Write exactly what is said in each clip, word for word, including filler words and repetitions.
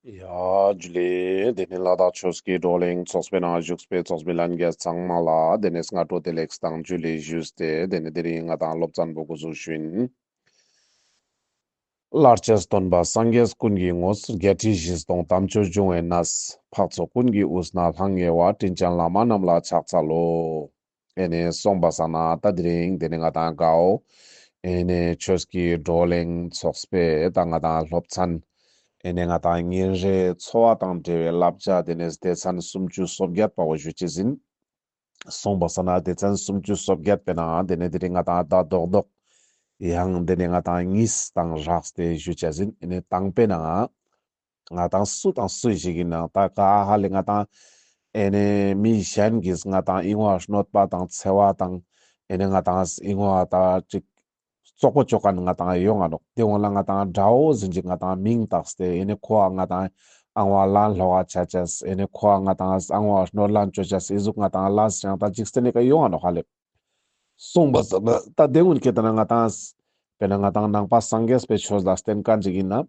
ཡ་ཇུ་ལེ། དེ་ནས་ལ་དྭགས་ཆོས་ཀྱི་བགྲོ་གླེང་ཚོགས་པའི་ནང་བཞུགས་པའི་ཚོགས་མི་ལྷན་རྒྱས་ཚང་མ་ལ་དེ་ནས་སྔ་དྲོ་བདེ་ལེགས་དང་ཇུ་ལེ་ཞུས་ཏེ། དེ་ནས་དེ་རིང་ང་ཏང་སློབ་ཚན་པོ་འགོ་འཛུགས་ཞུ་ཡིན། ལྷར་བཅས་སྟོན་པ་སངས་རྒྱས་ཀུན་གྱི་ངོ་བོ། བརྒྱད་ཁྲི་བཞི་སྟོང་དམ་ཆོས་འབྱུང་བའི་གནས། འཕགས་ཚོགས་ཀུན་གྱི་དབུས་ན་ལྷང་ངེ་བ། དྲིན་ཅན་བླ་མ་རྣམས་ལ་ཕྱག་འཚལ་ལོ། ཨེ་ནེ་སོང་པ་སང་ན་ད་དེ་རིང་དེ་ནས་ང་ཏང་གའོ། ཨེ་ནེ་ཆོས་ཀྱི་བགྲོ་གླེང་ཚོགས་པའི་ད་ང་ཏང་སློབ་ཚན། ཨེ་ནེ་ང་ཏང་ཉིན་རེའི་འཚོ་བ་དང་འབྲེལ་བའི་བསླབ་བྱ་དེ་ནས་སྡེ་ཚན་སུམ་ཅུ་སོ་བརྒྱད་པ་བོ་ཞུ་ཅེས་ཡིན། སོང་པ་སང་ན་སྡེ་ཚན་སུམ་ཅུ་སོ་བརྒྱད་པའི་ནང་དེ་ནས་དེ་རིང་ང་ཏང་ད་རྡོག་རྡོག་ཡང་དེ་ནས་ང་ཏང་གཉིས་དང་རགས་ཏེ་ཞུ་ཅེས་ཡིན། ཨེ་ནེ་དང་པོའི་ནང་ང་ཏང་སུ་དང་སུ་ཞིག་ཡིན་ན་ད་ག་ཧ་ལེ་ང་ཏང་ཨེ་ནེ་མི་གཞན་གྱིས་ང་ཏང་ཨིན་བ་གནོད་པ་དང་འཚེ་བ་དང་ཨེ་ནེ་ང་ཏང་ཨིན་བ་ད་ཅིག་བཙོག་པོ་ཅོ་མཁན་ང་ཏང་ཡོང་ང་ནོག། དེ་འོང་ལ་ང་ཏང་དགྲ་བོ་ཟེར་ཅིག་ང་ཏང་མིང་བཏགས་ཏེ་ཨེ་ནེ་ཁོ་ང་ཏང་ཨང་བ་ལན་སློག་ག་ཆ་ཅེས། ཨེ་ནེ་ཁོ་ང་ཏང་ཨང་བ་གནོད་ལན་ཅོ་ཅེས། ཨི་ཟུག་ང་ཏང་ལ་སང་ད་ཅིག་སྟེ་ནེ་ཀ་ཡོང་ང་ནོག་ཧ་ལེ། སོང་པ་སང་ན་ད་དེ་ཀུན་ཁེ་ཏེ་ན་ང་ཏང་དཔེར་ན་ང་ཏང་ནང་པ་སངས་རྒྱས་པའི་ཆོས་ལ་བརྟེན་མཁན་ཅིག་ཡིན་ན།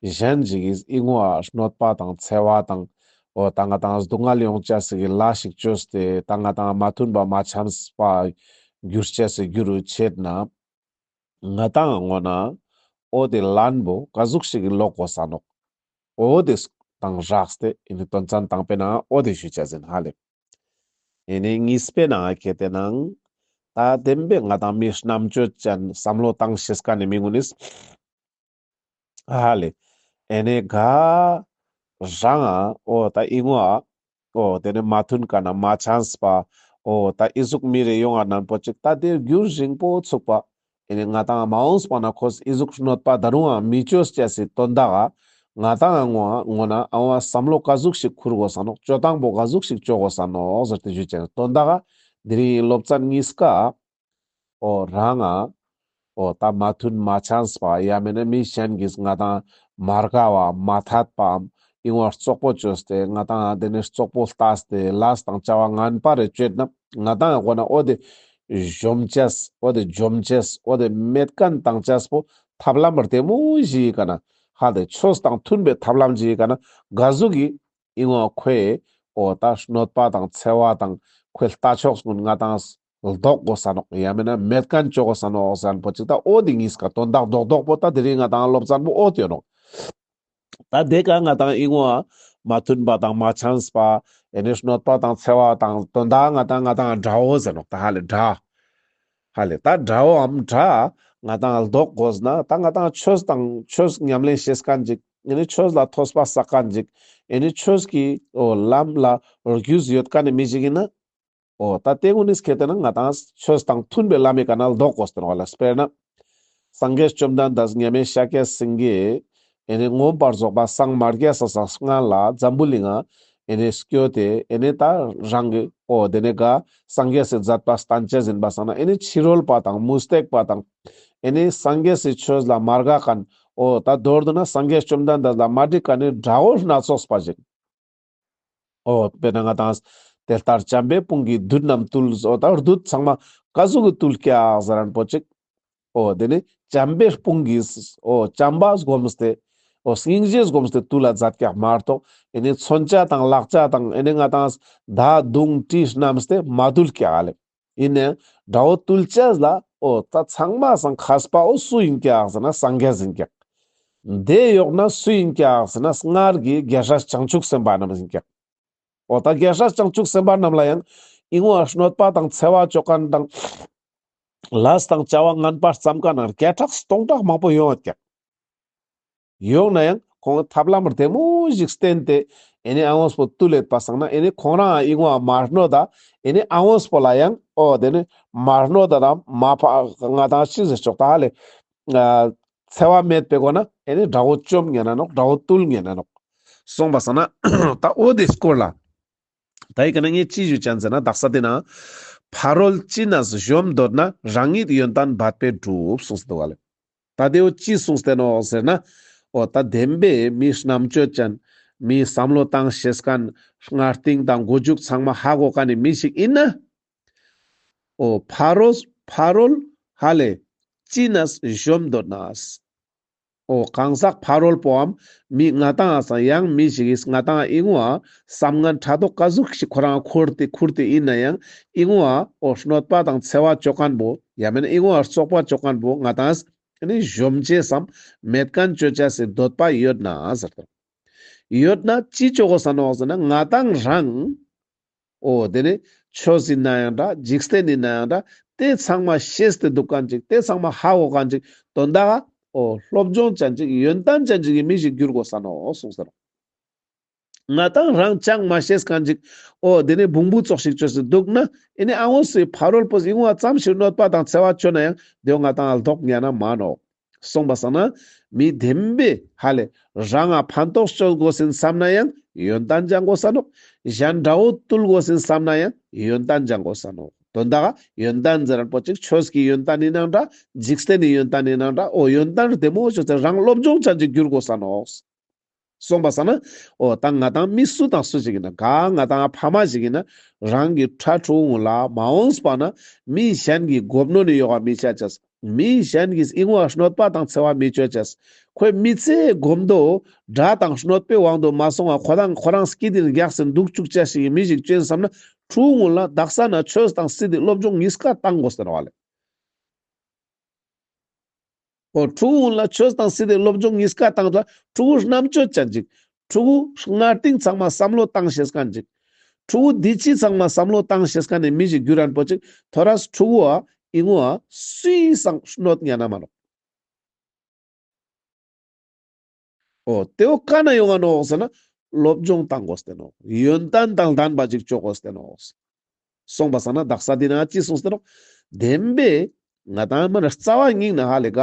གཞན་ཞིག་གིས་ཨིན་བ་གནོད་པ་དང་འཚེ་བ་དང་འོ་ད་ང་ཏང་སྡུག་བསྔལ་ཡོང་ཅེས་སི་ལས་ཤིག་ཅོས་ཏེ་ད་ང་ཏང་མ་མཐུན་པ་མ་འཆམས་པ་འགྱུར་ཅེས་སི་རྒྱུ་རུ་ཆེད་ན། ང་ཏང་ངོ་ན་འོ་དེ་ལན་པོ་ག་ཟུག་ཞིག་སློག་དགོས་ས་ནོག། འོ་དེ་དང་རགས་ཏེ་ཨེ་ནེ་དོན་ཚན་དང་པོའི་ནང་འོ་དེ་ཞུ་ཅེས་ཡིན་ཧ་ལེ། ཨེ་ནེ་གཉིས་པའི་ནང་ཁེ་ཏེ་ནང་ད་བདེན་པའི་ང་ཏང་མི་རྣམ་དཔྱོད་ཅན་བསམ་བློ་བཏང་ཤེས་མཁན་ནི་མི་ཀུན་ནིས་ཧ་ལེ། ཨེ་ནེ་ག་རང་ང་འོ་ད་ཨིན་བ་འོ་དེ་ནས་མ་མཐུན་མཁན་ན་མ་འཆམས་པ་འོ་ད་ཨི་ཟུག་མི་རེ་ཡོང་ང་ནན་པོ་ཅིག་ད་དེ་རྒྱུན་རིང་པོ་ཚུགས་པ། ཨེ་ནེ་ང་ཏང་མ་འོངས་པ་ན་ཁོས་ཨི་ཟུག་གནོད་པ་ད་རུང་ང་མི་ཅོ་ཅེས་སི་དོན་དག་ག་ང་ཏང་ངོ་ངོ་ན་ཨ་བ་བསམ་བློ་ག་ཟུག་ཞིག་འཁུར་དགོས་ས་ནོག། ཅོ་སྟངས་པོ་ག་ཟུག་ཞིག་ཅོ་དགོས་ས་ནོག་ཟེར་ཏེ་ཞུ་ཅེས་དོན་དག་ག་དེ་རིང་སློབ་ཚན་གཉིས་ཀ་འོ་རང་ང་འོ་ད་མ་མཐུན་མ་འཆམས་པ་ཡང་མེན་ན་མི་གཞན་གྱིས་ང་ཏང་མ་དགའ་བ་མ་འཐད་པའམ་ཨིན་བ་བཙོག་པོ་ཅོས་ཏེ་ང་ཏང་དེ་ནས་བཙོག་པོ་ལྟས་ཏེ་ལས་དང་བྱ་བ་ངན་པ་རེ་ཅོས་ན་ང་ཏང་ངོ་ན་འོ་དེ་གཞོམ་ཅེས་འོ་དེ་འཇོམས་ཅེས་འོ་དེ་མེད་མཁན་བཏང་ཅེས་པོ་ཐབས་ལམ་བདེ་མོ་ཞིག་ག་ན་ཧ་དེ་ཆོས་དང་མཐུན་པའི་ཐབས་ལམ་ཞིག་ག་ན་ག་ཟུག་གི་ཨིན་བ་ཁོའི་འོ་ད་གནོད་པ་དང་འཚེ་བ་དང་ཁོའི་ལྟ་ཕྱོགས་ཀུན་ང་ཏང་ལྡོག་དགོས་ས་ནོག། ཡང་མེན་ན་མེད་མཁན་ཅོ་དགོས་ས་ནོག་ཟེར་ན་པོ་ཅིག་ད་འོ་དེ་གཉིས་ཀ་དོན་དག་རྡོག་རྡོག་པོ་ད་དེ་རིང་ང་ཏང་སློབ་ཚན་པོ་འོ་དེ་ཡོད་ནོག། ད་དེ་ཀ་ང་ཏང་ཨིན་བ་མ་མཐུན་པ་དང་མ་འཆམས་པ་ཨེ་ནེ་གནོད་པ་དང་འཚེ་བ་དང་དོན་དག་ང་ཏང་ང་ཏང་དགྲ་བོ་ཟེར་ནོག། ད་ཧ་ལེ་དགྲ་ཧ་ལེ་ད་དགྲ་བོའམ་དགྲ་ང་ཏང་ལྡོག་དགོས་ན་ད་ང་ཏང་ཆོས་དང་ཆོས་ཉམས་ལེན་ཤེས་མཁན་ཅིག་ཨེ་ནེ་ཆོས་ལ་ཐོས་པ་བསགས་མཁན་ཅིག་ཨེ་ནེ་ཆོས་ཀྱི་འོ་ལམ་ལ་རྒྱུས་ཡོད་མཁན་ནི་མི་ཞིག་ཡིན་ན། འོ་ད་དེ་ཀུན་ནིས་ཁེ་ཏེ་ན་ང་ཏང་ཆོས་དང་མཐུན་པའི་ལམ་མི་ཀ་ན་ལྡོག་དགོས་ཏེ་ནོག་ལ། དཔེར་ན་སངས་རྒྱས་བཅོམ་ལྡན་འདས་མཉམ་མེད་ཤཱཀྱ་སེང་གེ་ཨེ་ནེ་མངོན་པར་རྫོགས་པ་སངས་མ་རྒྱས་ས་སང་སྔན་ལ་འཛམ་བུ་གླིང་ང་ཨེ་ནེ་སྐྱོད་དེ་ཨེ་ནེ་ད་རང་གི་འོ་དེ་ནས་ག་སངས་རྒྱས་སི་མཛད་པ་བསྟན་ཅེས་ཡིན་པ་སང་ན་ཨེ་ནེ་ཕྱི་རོལ་པ་དང་མུ་སྟེགས་པ་དང་ཨེ་ནེ་སངས་རྒྱས་སི་ཆོས་ལ་མ་དགའ་མཁན་འོ་ད་མདོར་བསྡུ་ན་སངས་རྒྱས་བཅོམ་ལྡན་འདས་ལ་མ་འགྲིག་མཁན་ནི་དགྲ་བོ་སྣ་ཚོགས་པ་ཞིག། འོ་དཔེར་ན་ང་ཏང་དེ་ལྟར་བྱམས་པའི་དཔུང་གིས་བདུད་རྣམས་བཏུལ། འོ་ད་བདུད་ཚང་མ་ག་ཟུག་གི་བཏུལ་ཀྱག་ཟེར་ན་པོ་ཅིག། འོ་དེ་ནི་བྱམས་པའི་དཔུང་གིས་འོ་བྱམས་པ་བསྒོམས་ཏེ་འོ་སྙིང་རྗེ་བསྒོམས་ཏེ་བཏུལ་ལ་མཛད་ཀྱག་མ་གཏོགས་ཨེ་ནེ་མཚོན་ཆ་དང་ལག་ཆ་དང་ཨེ་ནེ་ང་ཏང་མདའ་མདུང་གྲི་བསྣམས་ཏེ་མ་བཏུལ་ཀྱག་ལེ། ཡིན་ནའང་དགྲ་བོ་བཏུལ་ཅེས་ལ་འོ་ད་ཚང་མ་སང་མཁས་པ་འོ་སུ་ཡིན་ཀྱག་ཟེར་ན་སངས་རྒྱས་ཡིན་ཀྱག། དེ་ཡོག་ན་སུ་ཡིན་ཀྱག་ཟེར་ན་སྔར་གྱི་རྒྱལ་སྲས་བྱང་ཆུབ་སེམས་དཔའ་རྣམས་ཡིན་ཀྱག། འོ་ད་རྒྱལ་སྲས་བྱང་ཆུབ་སེམས་དཔའ་རྣམས་ལ་ཡང་ཨིན་བ་གནོད་པ་དང་འཚེ་བ་ཅོ་མཁན་དང་ལས་དང་བྱ་བ་ངན་པ་བརྩམས་མཁན་ནང་བརྒྱ་ཕྲག་སྟོང་ཕྲག་མང་པོ་ཡོང་ཡོད་ཀྱག། ཡོང་ནའང་ཁོང་ཐབས་ལམ་བདེ་མོ་ཞིག་བསྟེན་ཏེ་ཨེ་ནེ་ཨ་བོས་པོ་བཏུལ་ལེད་པ་སང་ན་ཨེ་ནེ་ཁོང་རང་ཨིན་བ་མ་གནོད་ད་ཨེ་ནེ་ཨ་བོས་པོ་ལ་ཡང་འོ་དེ་ནི་མ་གནོད་ད་དང་མ་ཕ་ང་ཏང་ཅི་ཟེར་ཆོག་ད་ཧ་ལེ། འཚེ་བ་མེད་པའི་སྒོ་ན་ཨེ་ནེ་དགྲ་བོ་བཅོམ་ཉན་ན་ནོག། དགྲ་བོ་བཏུལ་ཉན་ན་ནོག། སོང་པ་སང་ན་ད་འོ་དེ་སྐོར་ལ་ད་ཡི་ག་ན་ངས་ཅི་ཞུ་ཅན་ཟེར་ན་དག་ས་དེ་ན་ཕ་རོལ་ཅི་ནས་གཞོམ་འདོད་ན། རང་ཉིད་ཡོན་ཏན་འབད་པས་སྒྲུབ་གསུངས་ཏེ་འདུག་ག་ལེ། ད་དེ་བོ་ཅི་གསུངས་ཏེ་ནོག་ཟེར་ན། འོ་ད་བདེན་པའི་མི་རྣམ་དཔྱོད་ཅན། མི་བསམ་བློ་བཏང་ཤེས་མཁན། སྔར་རྟིང་དང་མགོ་མཇུག་ཚང་མ་ཧ་གོ་མཁན་ནི་མི་ཞིག་ཡིན་ན། འོ་ཕ་རོལ་ཕ་རོལ་ཧ་ལེ་ཅི་ནས་གཞོམ་འདོད་ན། འོ་གང་ཟག་ཕ་རོལ་པོའམ་མི་ང་ཏང་ཨ་སང་ཡང་མི་ཞིག་གིས་ང་ཏང་ཨིན་བ་བསམ་ངན་ཕྲག་དོག་ག་ཟུག་ཞིག་ཁོ་རང་ཁུར་ཏེ་ཁུར་ཏེ་ཨིན་ན་ཡང་ཨིན་བ་འོ་གནོད་པ་དང་འཚེ་བ་ཅོ་ཁན་བོ་ཡང་མེན་ན་ཨིན་བ་བཙོག་པ་ཅོ་ཁན་བོ་ང་ཏང་ཨ་ནི་གཞོམ་ཅེས་སམ་མེད་ཁན་ཅོ་ཅེས་སི་འདོད་པ་ཡོད་ན་ཟེར་ཏེ། ཡོད་ན་ཅི་ཅོ་གོས་ས་ནོག་ཟེར་ན་ང་ཏང་རང་འོ་དེ་ནི་ཆོས་ཨིན་ན་ཡང་འདྲ་འཇིག་རྟེན་ཨིན་ན་ཡང་འདྲ་དེ་ཚང་མ་ཤེས་ཏེ་འདུག་ཁན་ཅིག་དེ་ཚང་མ་ཧ་གོ་ཁན་ཅིག་དོན་དག་འོ་སློབ་སྦྱོང་ཅན་ཅིག་ཡོན་ཏན་ཅན་ཅིག་གི་མི་ཞིག་འགྱུར་གོས་ས་ནོག་གསུངས་ས་ནོག་ང་ཏང་རང་ཅང་མ་ཤེས་ཁན་ཅིག་འོ་དེ་ནི་བོང་བུ་ཙོགས་ཤིག་ཅོས་ཏེ་འདུག་ན་ཨེ་ནི་ཨ་འོ་སི་ཕ་རོལ་པོས་ཨིན་བ་ཙམ་ཞིག་གནོད་པ་དང་འཚེ་བ་ཅོ་ན་ཡང་དེ་བོ་ང་ཏང་ལྡོག་ཉན་ན་མ་ནོག་སོང་པ་སང་ན་མི་བདེན་པའི་ཧ་ལེ་རང་ང་ཕན་ཐོགས་ཅོ་གོས་ཨིན་བསམ་ན་ཡང་ཡོན་ཏན་སྦྱང་གོས་ས་ནོག་གཞན་དགྲ་བོ་བཏུལ་གོས་ཨིན་བསམ་ན་ཡང་ཡོན་ཏན་སྦྱང་གོས་ས་ནོག་དོན་དག་ཡོན་ཏན་ཟེར་རན་པོ་ཅིག་ཆོས་ཀྱི་ཡོན་ཏན་ཨིན་ནའང་འདྲ་འཇིག་རྟེན་ནི་ཡོན་ཏན་ཨིན་ནའང་འདྲ་འོ་ཡོན་ཏན་བདེ་མོ་ཅོས་ཏེ་རང་སློབ་སྦྱོང་ཅན་ཅིག་འགྱུར་གོས་ས་ནོག་སོང་པ་སང་ན། འོ་ད་ང་ཏང་མི་སུ་དང་སུ་ཞིག་ཨིན་ན་ག་ང་ཏང་ཕ་མ་ཞིག་ཨིན་ན་རང་གི་ཕྲུ་གུ་ལ་མ་འོངས་པ་ན་མི་གཞན་གྱི་གོ་གནོན་ནི་ཡོག་ག་མི་ཆ་ཅེས། མི་གཞན་གྱིས་ཨིན་བ་གནོད་པ་དང་འཚེ་བ་མི་ཅོ་ཅེས། ཁོའི་མི་ཚེ་གོམ་དོ་དགྲ་དང་གནོད་པའི་དབང་དུ་མ་སོང་བ་ཁོ་རང་ཁོ་རང་སྐྱིད་དེ་རྒྱགས་སེ་འདུག་ཅུག་ཅེས་ཤིག་གི་མི་ཞིག་ཅོ་ཨིན་བསམ་ན་ཕྲུ་གུ་ལ་དག་ས་ན་ཆོས་དང་སྲིད་དེ་སློབ་སྦྱོང་གཉིས་ཀ་བཏང་གོས་ཟེར་བ་ལེ། འོ་ཕྲུ་གུ་ལ་ཆོས་དང་སྲིད་དེ་སློབ་སྦྱོང་གཉིས་ཀ་བཏང་ད་ཕྲུ་གུ་རྣམ་དཔྱོད་ཅན་ཅིག་ཕྲུ་གུ་སྔ་རྟིང་ཚང་མ་བསམ་བློ་བཏང་ཤེས་ཁན་ཅིག་ཕྲུ་གུ་འདི་ཕྱི་ཚང་མ་བསམ་བློ་བཏང་ཤེས་ཁན་ནི་མི་ཞིག་འགྱུར་རན་པོ་ཅིག་ཐོ་རས་ཕྲུ་གུ་ཨ་ཨིན་བ་སུའི་སང་གནོད་ཉན་ན་མ་ནོག་འོ་དེ་བོ་ག་ན་ཡོང་ང་ནོག་ཟེར་ན་སློབ་སྦྱོང་བཏང་གོས་ཏེ་ནོག་ཡོན་ཏན་དང་ལྡན་པ་ཅིག་ཅོ་གོས་ཏེ་ནོག་སོང་པ་སང་ན་དག་ས་དེ་ན་ཅི་གསུངས་ཏེ་ནོག་བདེན་པའི་ང་ཏང་མ་ན་རྩ་བ་ཉིད་ན་ཧ་ལེ་ག་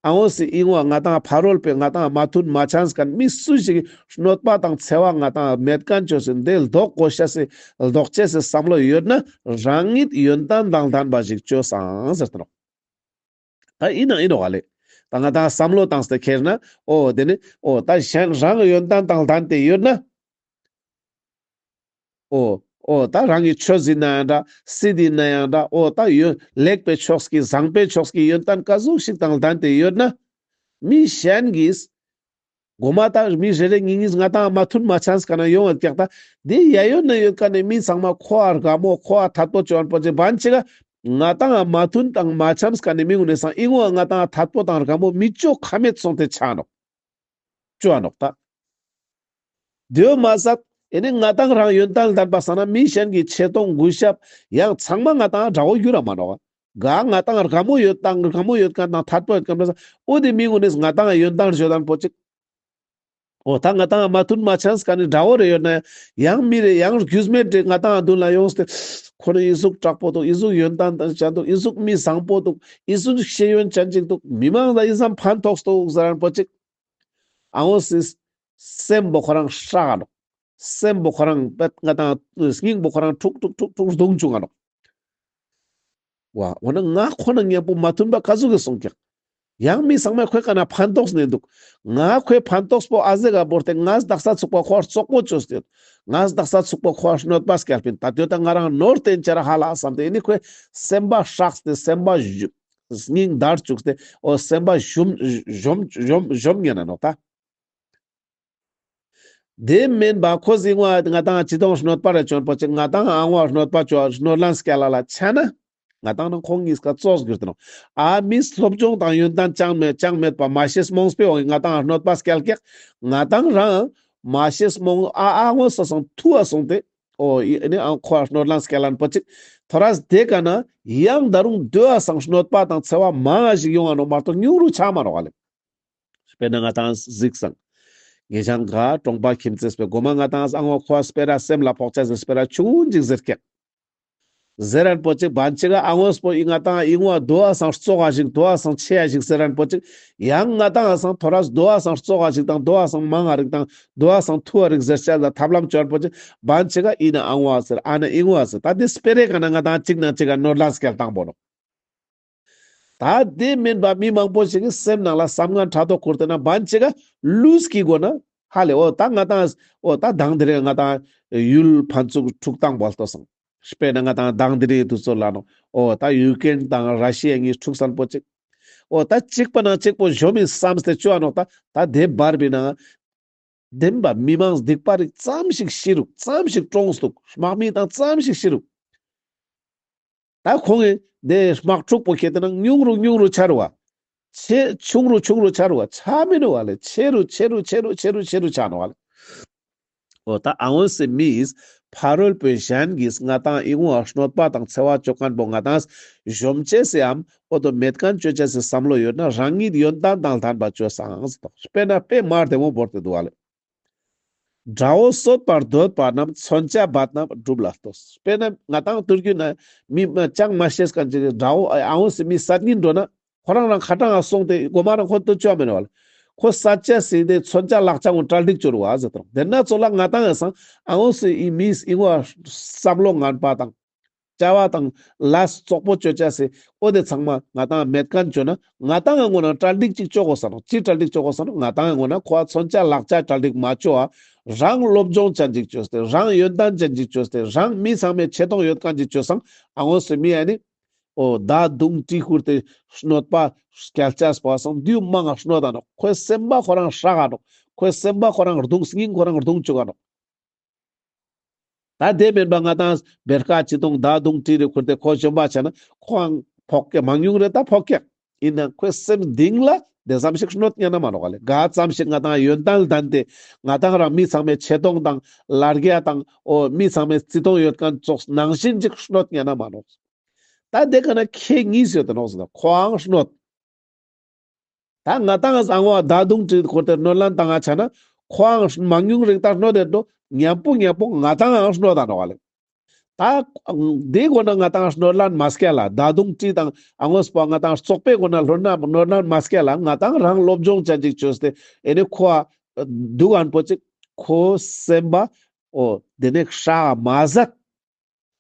ཨ་འོ་སི་ཨིན་བ་ང་ཏང་ཕ་རོལ་པོས་ང་ཏང་མ་མཐུན་མ་འཆམས་ཁན་མི་སུ་ཞིག་གནོད་པ་དང་འཚེ་བ་ང་ཏང་མེད་ཁན་ཅོས་ཏེ་ལྡོག་གོས་ཤེས་སི་ལྡོག་ཅེས་སི་བསམ་བློ་ཡོད་ན་རང་ཉིད་ཡོན་ཏན་དང་ལྡན་པ་ཞིག་ཅོས་སང་ཟེར་ཏེ་ནོག་ད་ཨིན་ན་ཨིན་ནོག་ལེ། ད་ང་ཏང་བསམ་བློ་བཏང་སྟེ་ཁྱེར་ན། འོ་དེ་ནི་འོ་ད་གཞན་རང་ཡོན་ཏན་དང་ལྡན་ཏེ་ཡོད་ན། འོ་འོ་ད་རང་གི་ཆོས་ཨིན་ན་ཡང་འདྲ་སྲིད་ཨིན་ན་ཡང་འདྲ་འོ་ད་ཡོད་ལེགས་པའི་ཕྱོགས་ཀྱི་བཟང་པའི་ཕྱོགས་ཀྱི་ཡོན་ཏན་ག་ཟུག་ཞིག་དང་ལྡན་ཏེ་ཡོད་ན། མི་གཞན་གྱིས་གོ་མ་ད་མི་རེ་རེ་གཉིས་གཉིས་ང་ཏང་མ་མཐུན་མ་འཆམས་ཁན་ན་ཡོང་བ་ཀྱག་ད། དེ་ཡ་ཡོད་ན་ཡོད་ཁན་ནི་མི་ཚང་མ་ཁོ་ཨ་དགའ་མོ་ཁོ་ཨ་ཐད་པོ་ཅོ་ཨན་པོ་ཅིག་བན་ཅིག་ག་ང་ཏང་མ་མཐུན་དང་མ་འཆམས་ཁན་ནི་མི་གུན་ནི་སང་ཨིན་བ་ང་ཏང་ཐད་པོ་དང་དགའ་མོ་མི་ཅོ་ཁ་མེད་སོང་སྟེ་ཆ་ནོག་ཅོ་ཨ་ནོག་ད། དེ་བོ་མ་ཟད་ཨེ་ནི་ང་ཏང་རང་ཡོན་ཏན་ལྡན་པ་སང་ན་མི་གཞན་གྱི་ཆེ་མཐོང་གུས་ཞབས་ཡང་ཚང་མ་ང་ཏང་དགྲ་བོ་འགྱུར་ར་མ་ནོག་ག་ང་ཏང་དགའ་མོ་ཡོད་དང་དགའ་མོ་ཡོད་ཁན་དང་ཐད་པོ་ཡོད་ཁན་པ་སང་འོ་དེ་མི་གུན་ནི་ང་ཏང་ཡོན་ཏན་ཞོ་དང་པོ་ཅིག་འོ་ད་ང་ཏང་མ་མཐུན་མ་འཆམས་ཁན་ནི་དགྲ་བོ་རེ་ཡོད་ན་ཡང་མི་རེ་ཡང་རྒྱུས་མེད་རེ་ང་ཏང་མདུན་ལ་ཡོངས་ཏེ་ཁོ་ནི་ཨི་ཟུག་དྲག་པོ་འདུག་ཨི་ཟུག་ཡོན་ཏན་ཅན་འདུག་ཨི་ཟུག་མི་བཟང་པོ་འདུག་ཨི་ཟུག་ཤེས་ཡོན་ཅན་ཅིག་འདུག་མི་མང་ལ་ཨི་ཙམ་ཕན་ཐོགས་འདུག་ཟེར་རན་པོ་ཅིག་ཨ་འོ་སི་སེམས་པོ་ཁོ་རང་སྲག་ག་ནོག་སེམས་པོ་ཁོ་རང་པད་ང་ཏང་སྙིང་པོ་ཁོ་རང་འཁྲུག་འཁྲུག་འཁྲུག་འཁྲུག་རྡུང་བཅུག་ག་ནོག་ཝ་འོ་ན་ང་ཁོ་ན་ཉམ་པོ་མ་མཐུན་པ་ག་ཟུག་གི་སོང་ཀྱག་ཡང་མི་ཚང་མ་ཁོའི་ཀ་ན་ཕན་ཐོགས་ནས་འདུག་ང་ཁོའི་ཕན་ཐོགས་པོ་ཨ་ཟེ་ག་བོར་ཏེ་ང་དག་ས་ཚུགས་པ་ཁོ་བཙོག་པོ་ཅོས་ཏེ་ཡོད། ང་དག་ས་ཚུགས་པ་ཁོ་གནོད་པ་སྐྱལ་པིན། ད་དེ་ད་ང་རང་ནོར་བསྟན་ཅ་ར་ཧ་ལ་བསམ་སྟེ་ཨེ་ནི་ཁོའི་སེམས་པ་སྲགས་ཏེ་སེམས་པ་ཞུ་སྙིང་འདར་བཅུག་སྟེ་འོ་སེམས་པ་ཞུམ་ཞོམ་ཞོམ་ཞོམ་ཉན་ན་ནོག་ད། དེ་མིན་པ་ཁོ་ཟིག་ང་ང་ཏང་ཅི་ཏོང་གནོད་པ་རེ་ཅོན་པོ་ཅིག་ང་ཏང་ཨ་ངོ་གནོད་པ་ཅོ་གནོད་ལན་སྐྱལ་ལ་ལ་ཆ་ན། ང་ཏང་ནང་ཁོང་གཉིས་ཀ་ཙོགས་གྱུར་ཏེ་ནོག་ཨ་མི་སློབ་སྦྱོང་དང་ཡོན་ཏན་ཅང་མེད་ཅང་མེད་པ་མ་ཤེས་རྨོངས་པའི་འོག་ང་ཏང་གནོད་པ་སྐྱལ་ཀྱག་ང་ཏང་རང་མ་ཤེས་རྨོངས་ཨ་ཨ་ངོ་སོ་སང་ཐུ་བ་སོང་སྟེ། འོ་ཨི་ནི་ཨ་ཁོ་གནོད་ལན་སྐྱལ་ལན་པོ་ཅིག་ཐོ་རས་དེ་ཀ་ན་ཡང་ད་རུང་དེ་བ་སང་གནོད་པ་དང་འཚེ་བ་མང་ང་ཞིག་ཡོང་ང་ནོག་མ་གཏོགས་ཉུང་རུ་ཆ་མ་ནོག་ཨ་ལེ། དཔེར་ན་ང་ཏང་གཟིགས་སང་། ངེ་ཅང་ག་གྲོང་པ་ཁྱིམ་མཚེས་པའི་གོ་མ་ང་ཏང་ཨ་ངོ་ཁོ་སྤེ་ར་སེམས་ལ་ཕོག་ཆ་ཟེར་སྤེ་ར་ཆུང་ཅིག་ཟེར་ཀྱག་ཟེར་རན་པོ་ཅིག་བན་ཅིག་ཨ་ངོས་པོ་ཨི་ང་ཏང་ཨི་ངོ་དོ་བ་སང་བཙོག་ག་ཞིག་དོ་བ་སང་ཆེ་ཡ་ཞིག་ཟེར་རན་པོ་ཅིག་ཡང་ང་ཏང་ཨ་སང་ཐོ་རས་དོ་བ་སང་བཙོག་ག་ཞིག་དང་དོ་བ་སང་མང་ང་རིག་དང་དོ་བ་སང་ཐུ་བ་རིག་ཟེར་ཆ་ལ་ཐབས་ལམ་ཅོན་པོ་ཅིག་བན་ཅིག་ཨི་ན་ཨ་ངོ་ཟེར་ཨ་ན་ཨི་ངོ་ཟེར་ད་དེ་སྤེ་རའི་ཀ་ན་ང་ཏང་ཅིག་ན་ཅིག་ག་གནོད་ལན་སྐྱལ་བཏང་པོ་ནོག་ད་དེ་མིན་པ་མི་མང་པོ་ཞིག་གི་སེམས་ནང་ལ་བསམ་ངན་ཕྲག་དོག་ཁུར་ཏེ་ན་བན་ཅིག་ག་ལུས་ཀྱི་སྒོ་ན་ཧ་ལེ་འོ་ད་ང་ཏང་འོ་ད་དང་དེ་རིང་ང་ཏང་ཡུལ་ཕན་ཚུན་འཁྲུག་སྟངས་བོ་ལྟོས་སང་། དཔེར་ན་ང་ཏང་དང་དེ་རིང་དུས་ཚོད་ལ་ནོ་འོ་ད་ཡུ་ཀེན་དང་ར་ཤི་ཡ་གཉིས་འཁྲུག་སན་པོ་ཅིག་འོ་ད་གཅིག་པ་ན་གཅིག་པོ་གཞོམ་མི་བསམ་སྟེ་བཅོ་འ་ནོག་ད། ད་དེ་བར་བི་ན་བདེན་པ་མི་མང་སྡིག་པ་རིགས་ཙམ་ཞིག་ཤི་རུག་ཙམ་ཞིག་གྲོངས་འདུག་དམག་མི་དང་ཙམ་ཞིག་ཤི་རུག་ད་ཁོང་གི་དེ་དམག་འཁྲུག་པོ་ཁྱེད་དེ་ན་ཉུང་རུ་ཉུང་རུ་ཆ་རུ་བ། ཆེ་ཆུང་རུ་ཆུང་རུ་ཆ་རུ་བ། ཆ་མི་ནུ་བ་ལེ། ཆེ་རུ་ཆེ་རུ་ཆེ་རུ་ཆེ་རུ་ཆེ་རུ་ཆ་ནོ་བ་ལེ། འོ་ད་ཨ་འོ་སི་མིས་ཕ་རོལ་པོའི་གཞན་གྱིས་ང་ཏང་ཨི་ངོ་གནོད་པ་དང་འཚེ་བ་ཅོ་མཁན་པོ་ང་ཏང་གཞོམ་ཅེས་སི་འམ་འོ་དོ་མེད་མཁན་ཅོ་ཅེས་སི་བསམ་བློ་ཡོད་ན་རང་ཉིད་ཡོན་ཏན་དང་ལྡན་པ་ཅོས་སང་ཟེར་དོ། དཔེར་ན་དཔེ་མ་བདེ་མོ་བོར་ཏེ་འདུག་བ་ལེ། དགྲ་བོ་གསོད་པར་འདོད་པ་རྣམས་མཚོན་ཆ་འབད་ན་སྒྲུབ་ལ་ལྟོས། དཔེར་ན་ང་ཏང་དུར་རྒྱུད་ན་མི་མ་ཅང་མ་ཤེས་མཁན་ཅིག་དགྲ་བོ་ཨ་འོ་སི་མི་བསད་ཉིན་འགྲོ་ན་ཁོ་རང་རང་ཁ་ཏང་ང་སོང་སྟེ་མགོ་མ་རང་ཁོ་ཏུ་ཅོ་མེན་བ་ལེ། ཁོ་བསད་ཅེས་སི་དེ་མཚོན་ཆ་ལག་ཆ་ངོ་གྲ་སྒྲིག་ཅོ་རུ་བ་ཟེར་དང་། དེ་ན་ཚོ་ལ་ང་ཏང་ཡང་སང་ཨ་འོ་སི་ཨི་མིས་ཨི་ངོ་བསམ་བློ་ངན་པ་དང་བྱ་བ་དང་ལས་བཙོག་པོ་ཅོ་ཅེས་སི་འོ་དེ་ཚང་མ་ང་ཏང་མེད་མཁན་ཅོ་ན་ང་ཏང་ངི་ངོ་ན་གྲ་སྒྲིག་ཅིག་ཅོ་དགོས་ས་ནོག་ཅི་གྲ་སྒྲིག་ཅོ་དགོས་ས་ནོག་ང་ཏང་ངི་ངོ་ན་ཁོ་མཚོན་ཆ་ལག་ཆ་གྲ་སྒྲིག་མ་ཅོ་བ་རང་སློབ་སྦྱོང་ཅན་ཅིག་ཅོས་ཏེ་རང་ཡོན་ཏན་ཅན་ཅིག་ཅོས་ཏེ་རང་མི་ཚང་མའི་ཆེ་མཐོང་ཡོད་མཁན་ཅིག་ཅོས་སང་ཨ་འོ་སི་མི་ཨ་ནི། འོ་མདའ་མདུང་གྲི་ཁུར་ཏེ་གནོད་པ་སྐྱལ་ཅེས་པོ་སང་དུས་མང་ང་གནོད་ད་ནོག་ཁོའི་སེམས་པ་ཁོ་རང་ཧྲག་ག་ནོག་ཁོའི་སེམས་པ་ཁོ་རང་རྡུང་སྙིང་ཁོ་རང་རྡུང་ཅུག་ག་ནོག་ད་དེ་མེན་པ་ང་ཏང་བེར་ཀ་ཅི་དང་མདའ་མདུང་གྲི་རེ་ཁུར་ཏེ་ཁོ་གཞོམ་པ་ཆ་ན་ཁོའང་ཕོག་ཀྱག་མང་ཉུང་རེ་ད་ཕོག་ཀྱག་ཡིན་ན་ཁོའི་སེམས་གཏིང་ལ་དེ་ཙམ་ཞིག་གནོད་ཉན་ན་མ་ནོག་ལེ། ག་ཙམ་ཞིག་ང་ཏང་ཡོན་ཏན་ལྡན་ཏེ་ང་ཏང་རང་མི་ཚང་མའི་ཆེ་མཐོང་དང་ལར་རྒྱ་དང་འོ་མི་ཚང་མའི་བརྩི་མཐོང་ཡོད་མཁན་ཙོགས་ནང་བཞིན་ཅིག་གནོད་ཉན་ན་མ་ནོག་ད་དེ་ཀ་ན་ཁེ་གཉིས་ཡོད་དེ་ནོག་ཟེར་ན་ཁོའང་གནོད། ད་ང་ཏང་ཨ་ངོ་མདའ་མདུང་གྲི་ཁུར་ཏེ་གནོད་ལན་བཏང་ང་ཆ་ན་ཁོའང་མང་ཉུང་རིགས་ད་གནོད་དེ་འགྲོ་མཉམ་པོ་མཉམ་པོ་ང་ཏང་ཨང་གནོད་ད་ནོག་ལེ། ད་དེ་གོ་ན་ང་ཏང་གནོད་ལན་མ་སྐྱལ་ལ་མདའ་མདུང་གྲི་དང་ཨ་ངོ་སྤ་ང་ཏང་བཙོག་པའི་གོ་ན་ལྷོད་ན་གནོད་ལན་མ་སྐྱལ་ལ་ང་ཏང་རང་སློབ་སྦྱོང་ཅན་ཅིག་ཅོས་ཏེ་ཨེ་ནི་ཁོ་ཨ་འདུག་ཨན་པོ་ཅིག་ཁོ་སེམས་པ་འོ་དེ་ནས་ཧྲག་མ་ཟད།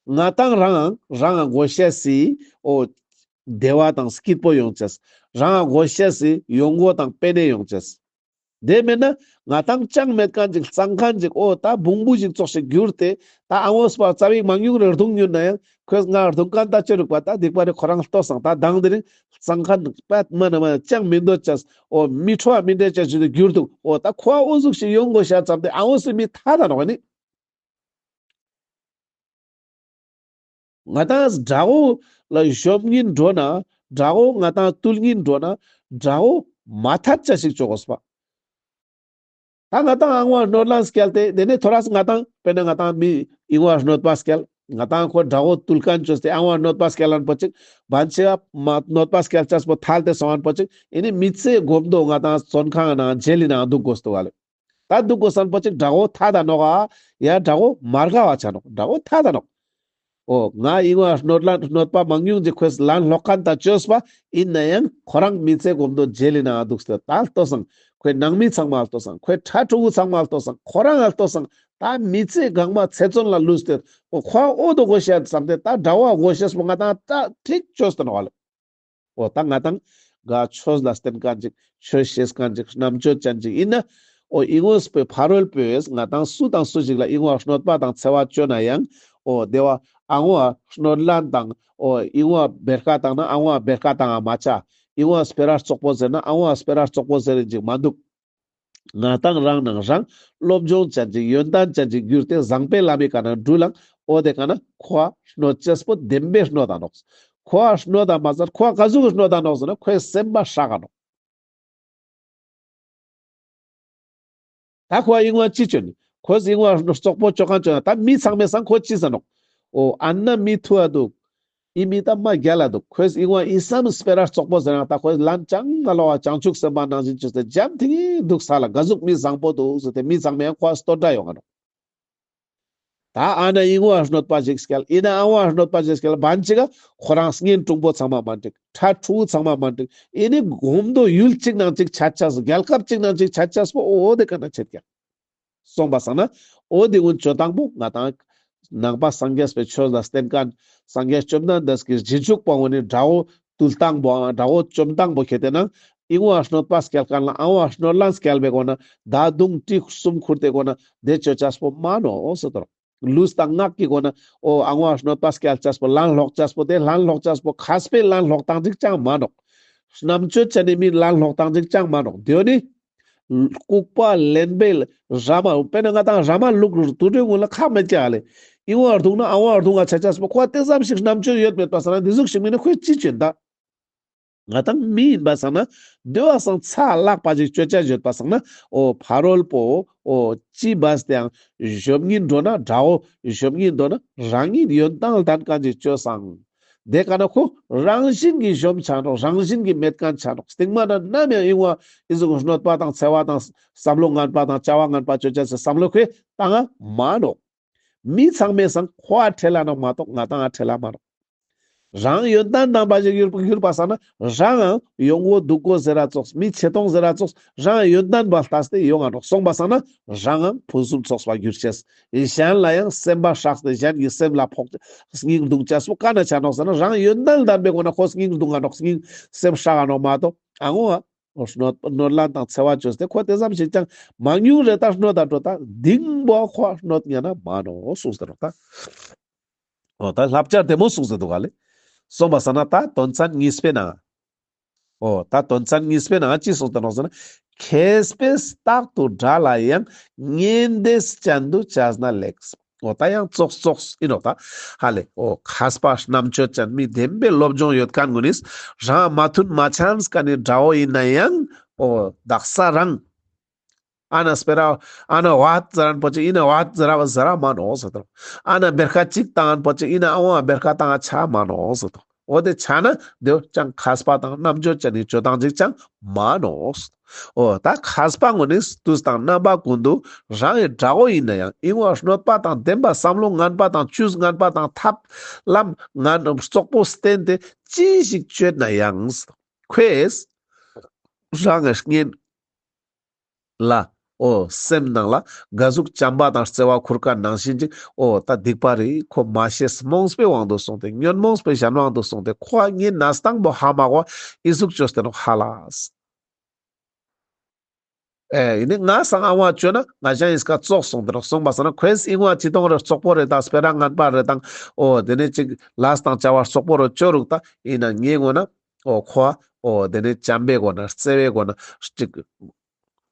ང་ཏང་རང་རང་དགོས་ཤེས་སི་འོ་བདེ་བ་དང་སྐྱིད་པོ་ཡོང་ཅེས། རང་དགོས་ཤེས་སི་ཡོང་སྒོ་དང་པེ་ནེ་ཡོང་ཅེས། དེ་མེན་ན་ང་ཏང་ཅང་མེད་མཁན་ཅིག་གཙང་མཁན་ཅིག་འོ་ད་བོང་བུ་ཞིག་ཙོགས་ཤིག་གྱུར་ཏེ་ད་ཨ་ངོ་སྤ་རྩ་བའི་མང་ཉུང་རེ་རྡུང་ཉུལ་ན་ཡང་ཁོས་ང་རྡུང་མཁན་ད་ཅི་རུག་པ་ད་སྡིག་པ་རེ་ཁོ་རང་ལྟོས་སང་ད་དང་དེ་རིང་གཙང་མཁན་པད་མ་ན་མ་ཅང་མི་འདོད་ཅེས་འོ་མི་ཁྲོ་བ་མི་འདྲེ་ཅེས་ཞིག་ཏུ་གྱུར་འདུག་འོ་ད་ཁོ་འོ་ཟུག་ཞིག་ཡོང་དགོས་ཤ་ཙམ་དེ་ཨ་ངོ་སི་མི་ཐ་ད་ནོག་ནི། ང་ཏང་དགྲ་བོ་ལ་གཞོམ་ཉིན་འགྲོ་ན་དགྲ་བོ་ང་ཏང་བཏུལ་ཉིན་འགྲོ་ན་དགྲ་བོ་མ་ཐད་ཅ་ཞིག་ཅོ་དགོས་པ། ད་ང་ཏང་ཨ་ངོ་གནོད་ལན་སྐྱལ་ཏེ་དེ་ནས་ཐོ་རས་ང་ཏང་དཔེར་ན་ང་ཏང་མི་ཨི་ངོ་གནོད་པ་སྐྱལ། ང་ཏང་ཁོ་དགྲ་བོ་བཏུལ་མཁན་ཅོས་ཏེ་ཨ་ངོ་གནོད་པ་སྐྱལ་ལན་པོ་ཅིག་བན་ཆེ་བ་མ་གནོད་པ་སྐྱལ་ཅེས་པོ་ཐལ་ཏེ་སོང་ཨན་པོ་ཅིག་ཨེ་ནི་མི་ཚེ་གོམ་དོ་ང་ཏང་བཙོན་ཁང་ནང་ཇེལ་ནང་འདུག་དགོས་འདུག་ག་ལེ། ད་འདུག་དགོས་སམ་པ་ཅིག་དགྲ་བོ་ཐད་ད་ནོག་ཨ། ཡ་དགྲ་བོ་མ་དགའ་བ་ཆ་ནོག་དགྲ་བོ་ཐད་ད་ནོག་འོ་ང་ཨི་ངོ་གནོད་ལན་གནོད་པ་མང་ཉུང་ཅིག་ཁོས་ལན་སློག་མཁན་ད་ཅོས་པ་ཡིན་ན་ཡང་ཁོ་རང་མི་ཚེ་གོམ་དོ་ཇེལ་ནང་འདུག་སྟེ་ད་ལྟོས་སང་ཁོའི་ནང་མི་ཚང་མ་ལྟོས་སང་ཁོའི་ཕྲུ་གུ་ཚང་མ་ལྟོས་སང་ཁོ་རང་ལྟོས་སང་ད་མི་ཚེ་གང་མ་ཚེ་བཙོན་ལ་ལུས་ཏེ་འོ་ཁོ་འོ་དོ་དགོས་ཤ་བསམ་སྟེ་ད་དགྲ་བོ་དགོས་ཤེས་པོ་ང་ཏང་ད་ཁྲིག་ཅོས་ཏེ་ནོག་ལེ། འོ་ད་ང་ཏང་ག་ཆོས་ལ་བརྟེན་མཁན་ཅིག་ཆོས་ཤེས་མཁན་ཅིག་རྣམ་དཔྱོད་ཅན་ཅིག་ཡིན་ན་འོ་ཨི་ངོ་སྤེ་ཕ་རོལ་པོས་ང་ཏང་སུ་དང་སུ་ཞིག་ལ་ཨི་ངོ་གནོད་པ་དང་འཚེ་བ་ཅོ་ན་ཡང་འོ་དེ་བ་ཨ་ངོ་གནོད་ལན་དང་འོ་ཨི་ངོ་བེར་ཀ་བཏང་ན་ཨ་ངོ་བེར་ཀ་བཏང་ང་མ་ཆ། ཨི་ངོ་སྤེ་ར་བཙོག་པོ་ཟེར་ན་ཨ་ངོ་སྤེ་ར་བཙོག་པོ་ཟེར་རིན་ཅིག་མ་འདུག་ང་ཏང་རང་ནང་རང་སློབ་སྦྱོང་ཅན་ཅིག་ཡོན་ཏན་ཅན་ཅིག་གྱུར་ཏེ་བཟང་པའི་ལམ་མི་ཀ་ན་འགྲུལ་ལང་འོ་དེ་ཀ་ན་ཁོ་གནོད་ཅེས་པོ་བདེན་པའི་གནོད་ད་ནོག་ཁོ་གནོད་ད་མ་ཟད་ཁོ་ག་ཟུག་གི་གནོད་ད་ནོག་ཟེར་ན་ཁོའི་སེམས་པ་ཧྲག་ག་ནོག་ད་ཁོ་ཨི་ངོ་ཅི་ཅོ་ནི། ཁོས་ཨི་ངོ་བཙོག་པོ་ཅོ་མཁན་ཅོ་ན་ད་མི་ཚང་མའི་སང་ཁོ་ཅི་ཟེར་ནོག་འོ་ཨ་ན་མི་ཐུ་བ་འདུག་ཨི་མི་ད་མ་རྒྱལ་ལ་འདུག་ཁོས་ཨི་ངོ་ཨི་སམ་སྤེ་ར་བཙོག་པོ་ཟེར་ན་ད་ཁོས་ལན་ཅང་མ་ལོག་བ་བྱང་ཆུབ་སེམས་དཔའ་ནང་བཞིན་ཅོས་ཏེ་འཇམ་ཐིང་ངེ་འདུག་ས་ལ་ག་ཟུག་མི་བཟང་པོ་འདུག་ཟེར་ཏེ་མི་ཚང་མའི་ཁོ་བསྟོད་སྒྲ་ཡོང་ང་ནོག་ད་ཨ་ན་ཨི་ངོ་གནོད་པ་ཞིག་སྐྱལ། ཨི་ན་ཨ་ངོ་གནོད་པ་ཞིག་སྐྱལ། བན་ཅིག་ག་ཁོ་རང་གཉེན་དྲུང་པོ་ཚང་མ་མ་འགྲིག་ཕྲུ་གུ་ཚང་མ་མ་འགྲིག་ཨི་ནི་གོམ་དོ་ཡུལ་གཅིག་ནང་གཅིག་ཆ་ཆ་སོ། རྒྱལ་ཁབ་གཅིག་ནང་གཅིག་ཆ་ཆ་སོ། འོ་དེ་ཀ་ན་ཆེད་ཀྱག་སོང་པ་སང་ན་འོ་དེ་ཀུན་ཅོ་སྟངས་པོ་ང་ཏང་ནང་པ་སངས་རྒྱས་པའི་ཆོས་ལ་བརྟེན་མཁན་སངས་རྒྱས་བཅོམ་ལྡན་འདས་ཀྱི་རྗེས་འཇུག་པ་ངོ་ནི་དགྲ་བོ་བཏུལ་སྟངས་པོ་དགྲ་བོ་བཅོམ་སྟངས་པོ་ཁྱེད་དེ་ན་ཨི་ངོ་གནོད་པ་སྐྱལ་མཁན་ལ་ཨ་ངོ་གནོད་ལན་སྐྱལ་བའི་སྒོ་ན་མདའ་མདུང་གྲི་གསུམ་ཁུར་ཏེ་སྒོ་ན་དེ་ཅོ་ཅེས་པོ་མ་ནོག་ཟེར་དོ། ལུས་དང་ངག་གི་སྒོ་ན་འོ་ཨ་ངོ་གནོད་པ་སྐྱལ་ཅེས་པོ་ལན་སློག་ཅེས་པོ་དེ་ལན་སློག་ཅེས་པོ་མཁས་པའི་ལན་སློག་སྟངས་ཅིག་ཅང་མ་ནོག་རྣམ་དཔྱོད་ཅན་ནི་མི་ལ་ལོག་བཏང་ཅིག་ཅང་མ་ནོག། དེ་ནི་ལྐུགས་པ་ལན་པའི་ར་མ། དཔེར་ན་ང་དང་ར་མ་ལུག་དུད་འགྲོའི་ངོ་ལ་ཁ་མེད་ཀྱག་ལེ། ཨི་བོ་རྡུང་ན་ཨ་བོ་རྡུང་ང་ཆ་ཆ་སོ། ཁོ་དེ་ཙམ་ཞིག་རྣམ་དཔྱོད་ཡོད་མེད་པ་སང་ན་འདི་ཟུག་ཞིག་མིན་ན་ཁོས་ཅི་ཅོན་ད། ང་དང་མི་ཡིན་པ་སང་ན་དེ་བ་སང་ཚ་ལག་པ་ཞིག་ཅོ་ཆ་ཡོད་པ་སང་ན། འོ་ཕ་རོལ་པོ་འོ་ཅི་བས་ཏེའང་གཞོམ་ཉིན་འགྲོ་ན་དགྲ་བོ་གཞོམ་ཉིན་འགྲོ་ན་རང་ཉིད་ཡོན་ཏན་ལྡན་མཁན་ཅིག་ཅོས་སང་། དེ་ཀ་ན་ཁོ་རང་བཞིན་གྱི་གཞོམ་ཆ་ནོག། རང་བཞིན་གྱི་མེད་མཁན་ཆ་ནོག། སྟིང་མ་ན་ནམ་ཡང་ཨི་བོ་ཨི་ཟུག་གནོད་པ་དང་འཚེ་བ་དང་བསམ་བློ་ངན་པ་དང་བྱ་བ་ངན་པ་ཅོ་ཆ་སི་བསམ་བློ་ཁོས་བཏང་ང་མ་ནོག། མི་ཚང་མའི་སང་ཁོ་ཨ་ཁྲེལ་ལ་ནོག་མ་གཏོགས་ང་དང་ཨ་ཁྲེལ་ལ་མ་ནོག། རང་ཡོན་ཏན་ལྡན་པ་ཞིག་ཡོད་ཡོད་པ་སང་ན་རང་ཡང་ཡོང་སྒོ་འདུག་སྒོ་ཟེར་ར་ཙོགས། མི་ཆེ་མཐོང་ཟེར་ར་ཙོགས། རང་ཡོན་ཏན་པ་ལྟས་ཏེ་ཡོང་ང་ནོག། སོང་པ་སང་ན་རང་ཡང་ཕུན་སུམ་ཚོགས་པ་འགྱུར་ཅེས། གཞན་ལ་ཡང་སེམས་པ་སྲགས་ཏེ་གཞན་གྱི་སེམས་ལ་ཕོག་སྙིང་རྡུང་ཅེས་པོ་ཀ་ན་ཆ་ནོག་ཟེར་ན། རང་ཡོན་ཏན་ལྡན་པའི་སྒོ་ན་ཁོ་སྙིང་རྡུང་ང་ནོག། སྙིང་སེམས་སྲག་ག་ནོག་མ་གཏོགས་ཨ་ངོ་ཨ། གནོད་གནོད་ལན་དང་འཚེ་བ་ཅོས་ཏེ་ཁོ་དེ་ཙམ་ཞིག་ཅང་མང་ཉུང་རེ་ད་གནོད་ད་འགྲོ་ད་དིང་པོ་ཁོ་གནོད་ཉན་ན་མ་ནོག་གསུངས་ཏེ་ནོག་ད། འོ་ད་བསླབ་བྱ་བདེ་མོ་གསུངས་ཏེ་འདུག་ག་ལེ། སོང་པ་སང་ན་ད་དོན་ཚན་གཉིས་པའི་ནང་། འོ་ད་དོན་ཚན་གཉིས་པའི་ནང་ཅི་གསུངས་ཏེ་ནོག་ཟེར་ན། མཁས་པས་རྟག་ཏུ་དགྲ་ལ་ཡང་། ངན་འདས་ཅན་དུ་བྱས་ན་ལེགས། འོ་ད་ཡང་ཙོགས་ཙོགས་ཨིན་ནོག་ད། ཧ་ལེ། འོ་མཁས་པ་རྣམ་དཔྱོད་ཅན་མི་བདེན་པའི་སློབ་སྦྱོང་ཡོད་མཁན་ཀུན་ནིས་རང་མ་མཐུན་མ་ཆན་མཁན་ནི་དགྲ་བོ་ཨིན་ན་ཡང་། འོ་དག་ས་རང་ཨ་ན་སྤེ་ར་ཨ་ན་བ་ཟེར་རན་པོ་ཅིག་ཨིན་ན་བ་ཟེར་ར་བ་ཟེར་ར་མ་ནོག་ཟེར་ཏེ། ཨ་ན་བེར་ཁ་ཅིག་བཏང་རན་པོ་ཅིག་ཨིན་ན་ཨ་བ་བེར་ཁ་བཏང་ང་ཆ་མ་ནོག་ཟེར་ཏེ། འོ་དེ་ཆ་ན་དེ་བོ་ཅང་མཁས་པ་དང་རྣམ་དཔྱོད་ཅན་ནི་ཅོ་སྟངས་ཅིག་ཅང་མ་ནོག། འོ་ད་མཁས་པ་ངོ་ནི་དུས་དང་རྣམ་པ་ཀུན་ཏུ་རང་གི་དགྲ་བོ་ཨིན་ན་ཡང་ཨིན་བ་གནོད་པ་དང་ལྡན་པ་བསམ་བློ་ངན་པ་དང་ཆོས་ངན་པ་དང་ཐབས་ལམ་ངན་རྩོག་པོ་བསྟེན་ཏེ་ཅི་ཞིག་ཅོས་ན་ཡང་ཁོས་རང་གི་གཉེན་ལ་འོ་སེམས་ནང་ལ་ག་ཟུག་བྱམས་པ་དང་བརྩེ་བ་ཁུར་མཁན་ནང་བཞིན་ཅིག་འོ་ད་སྡིག་པ་རེ་ཁོ་མ་ཤེས་རྨོངས་པའི་དབང་དུ་སོང་སྟེ་ཉོན་མོངས་པའི་གཞན་དབང་དུ་སོང་སྟེ་ཁོ་ཨ་ངའི་ན་སྟངས་པོ་ཧ་མ་གོ་ཨི་ཟུག་ཅོས་ཏེ་ནོག་ཧ་ལས། ཨེ་ཨིན་ནི་ང་སང་ཨ་བ་ཅོ་ན་ང་ཞ་ཨིན་སྐ་ཙོགས་སོང་སྟེ་ནོག། སོང་པ་སང་ན་ཁོས་ཨིན་བ་ཅི་ཏོང་རེ་རྩོག་པོ་རེ་དང་སྤེ་ར་ངན་པ་རེ་དང་འོ་དེ་ནི་ཅིག་ལས་དང་བྱ་བ་རྩོག་པོ་རེ་ཅོ་རུག་ད་ཨིན་ན་ངའི་ངོ་ན་འོ་ཁོ་འོ་དེ་ནི་བྱམས་པའི་སྒོ་ན་བརྩེ་བའི་སྒོ་ན་ཅིག་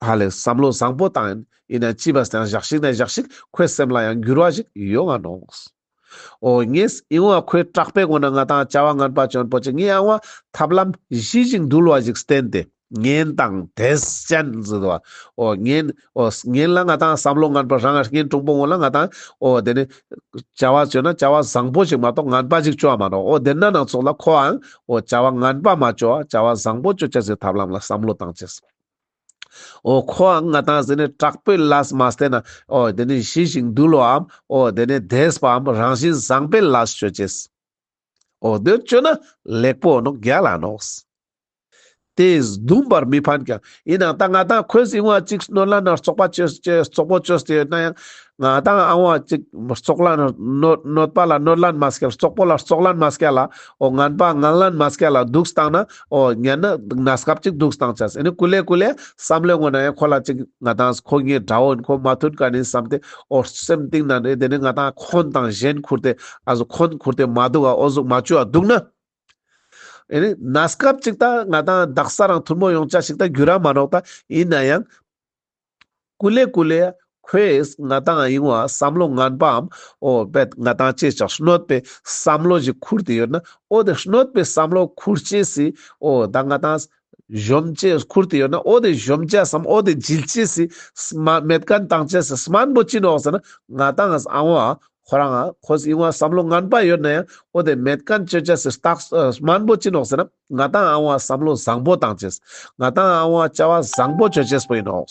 ཧ་ལས་བསམ་བློ་བཟང་པོ་བཏང་ཨིན་ན་ཅི་བས་ཏེ་ཡང་ཞག་ཞིག་ན་ཞག་ཞིག་ཁོའི་སེམས་ལ་ཡང་འགྱུར་བ་ཞིག་ཡོང་ང་ནོག། འོ་ངས་ཨིན་བ་ཁོའི་དྲག་པའི་སྒོ་ན་ང་དང་བྱ་བ་ངན་པ་ཅོན་པོ་ཅིག་ངས་ཨ་བ་ཐབས་ལམ་ཞི་ཞིང་དུལ་བ་ཞིག་བསྟེན་ཏེ་ངན་དང་དེས་ཅན་ཟེར་དོ། འོ་ངན་འོ་ངན་ལ་ང་དང་བསམ་བློ་ངན་པ་རང་ངན་གྲུང་པོ་ངོ་ལ་ང་དང་འོ་དེ་ནི་བྱ་བ་ཅོ་ན་བྱ་བ་བཟང་པོ་ཞིག་མ་གཏོགས་ངན་པ་ཞིག་ཅོ་བ་མ་ནོག། འོ་དེ་ན་ནང་ཚོགས་ལ་ཁོའང་འོ་བྱ་བ་ངན་པ་མ་ཅོ་བ་བྱ་བ་བཟང་པོ་ཅོ་ཅེས་སི་ཐབས་ལམ་ལ་བསམ་བློ་བཏང་ཅེས། འོ་ཁོའང་ང་དང་ཟེར་ནས་དྲག་པོའི་ལས་མ་བསྟེན་ན། འོ་དེ་ནི་ཞི་ཞིང་དུལ་བའམ། འོ་དེ་ནི་དེས་པའམ། རང་བཞིན་བཟང་པོའི་ལས་ཅོ་ཅེས། འོ་དེ་ཅོ་ན་ལེགས་པོ་ནོག་རྒྱལ་ལ་ནོག། དེས་བརྡུངས་པར་མི་ཕན་ཀྱང་། ཨིན་ནའང་ད་ང་དང་ཁོས་ཨིན་བ་ཅིག་གནོད་ལན་ན་རྩོག་པ་ཅོས་ཅོས་རྩོག་པོ་ཅོས་ཏེ་ཡོད་ན་ཡང་། ང་དང་ཨ་བ་ཅིག་རྩོག་ལན་གནོད་གནོད་པ་ལ་གནོད་ལན་མ་སྐྱལ། རྩོག་པོ་ལ་རྩོག་ལན་མ་སྐྱལ་ལ། འོ་ངན་པ་ངན་ལན་མ་སྐྱལ་ལ་དུག་བཏང་ན། འོ་ཉན་ན་གནས་སྐབས་ཅིག་དུག་བཏང་ཅེས། ཨེ་ནི་ཀུ་ལེ་ཀུ་ལེ་བསམ་བློའི་ངོ་ན་ཡང་ཁོ་ལ་ཅིག་ང་དང་ཁོ་ངའི་དགྲ་བོ་ཨིན། ཁོ་མ་མཐུན་མཁན་ཨིན་བསམ་སྟེ། འོ་སེམས་གཏིང་ན་ནི་དེ་ནི་ང་དང་འཁོན་དང་ཞེན་ཁུར་ཏེ། ཨ་ཟུག་འཁོན་ཁུར་ཏེ་མ་དུག་ག། འོ་ཟུག་མ་ཅོ་བ་དུག་ན། ཨེ་ནི་གནས་སྐབས་ཅིག་ད་ང་དང་དག་ས་རང་ཐུན་མོང་ཡོང་ཅེས་ཞིག་ད་འགྱུར་ར་མ་ནོག། ད་ཨིན་ན་ཡང་། ཀུ་ལེ་ཀུ་ལེ་ཁོས་ང་དང་ཨིན་བ་བསམ་བློ་ངན་པའམ། འོ་བེད་ང་དང་ཅེས་ཅག་གནོད་པའི་བསམ་བློ་ཞིག་ཁུར་ཏེ་ཡོད་ན། འོ་དེ་གནོད་པའི་བསམ་བློ་ཁུར་ཅེས་སི། འོ་ད་ང་དང་གཞོམ་ཅེས་ཁུར་ཏེ་ཡོད་ན། འོ་དེ་གཞོམ་ཅེས་སམ། འོ་དེ་འཇིལ་ཅེས་སི་སྨན་མེད་མཁན་བཏང་ཅེས་སི་སྨན་པོ་ཅི་ནོག་ཟེར་ན། ང་དང་ཨ་བ་ཁོ་རང་ཁོས་ཨིན་བ་བསམ་བློ་ངན་པ་ཡོད་ན་ཡང་། འོ་དེ་མེད་མཁན་ཅོ་ཅེས་སི་རྟགས་སྨན་པོ་ཅི་ནོག་ཟེར་ན། ང་དང་ཨ་བ་བསམ་བློ་བཟང་པོ་བཏང་ཅེས། ང་དང་ཨ་བ་བྱ་བ་བཟང་པོ་ཅོ་ཅེས་པོ་ཨིན་ནོག།